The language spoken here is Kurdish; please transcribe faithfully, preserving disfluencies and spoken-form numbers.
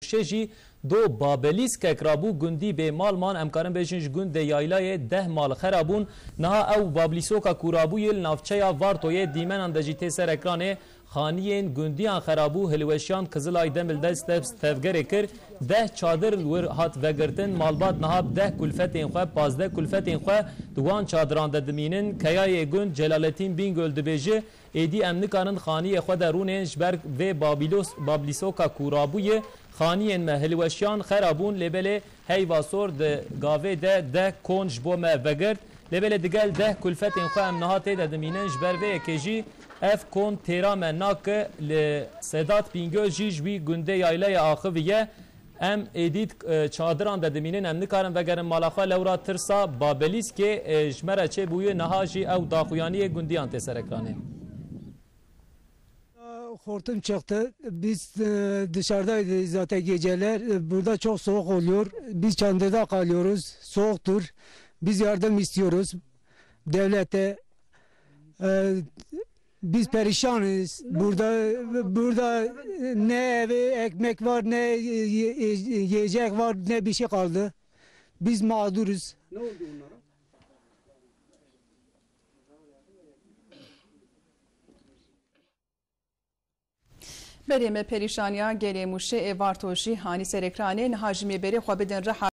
Şê jî do Babelîskek rabû, gundî bê mal man, em karin bêjin ji gundê Yaylayê deh mal xera bûn. Niha ew Bablîsoka ku rabûyê li navçeya Vartoyê dîmenan de jî tê ser ekranê. Xaniyên gundiyan xera bû, hilweşiyan Kizilay Demildest tev-, tevgerê kir. Deh çadir wir hat vegirtin, malbat niha bi deh kulfetên xwe, pazdeh kulfetên xwe di wan çadiran de dimînin. Keyayê gund Celaletîn Bîngöl dibêje, êdî em nikarin xaniyê xwe de rûnên ji ber vê Babîlos-, Bablîsoka ku rabûye. Xaniyên me hilweşiyan xera bûn, lê belê heyva sor di gavê de deh kon ji bo me vegirt. Lê belê digel deh kulfetên xwe em niha tê de dimînin. Ji ber vê yekê jî ev kon têra me nake. Li Sedat Bîngöl jî ji wî gundê Yaylayê axiviye. Em êdî, e, çadiran de dimînin, em nikarin vegerin mala xwe, lewra tirsa Babelîskê, e, ji me re çêbûye, niha jî ew daxuyaniyê gundiyan tê ser ekranê. Hortum çıktı. Biz, e, dışarıdaydı zaten geceler. E, burada çok soğuk oluyor. Biz çadırda kalıyoruz. Soğuktur. Biz yardım istiyoruz devlete. E, Biz perişanız. Burada, burada ne evi, ekmek var, ne ye-, ye-, yiyecek var, ne bir şey kaldı. Biz mağduruz. Ne oldu onlara? Berê me perîşaniya gelê Mûşê ê Varto jî hanî ser ekranê. Niha jî me berê xwe bidin riha.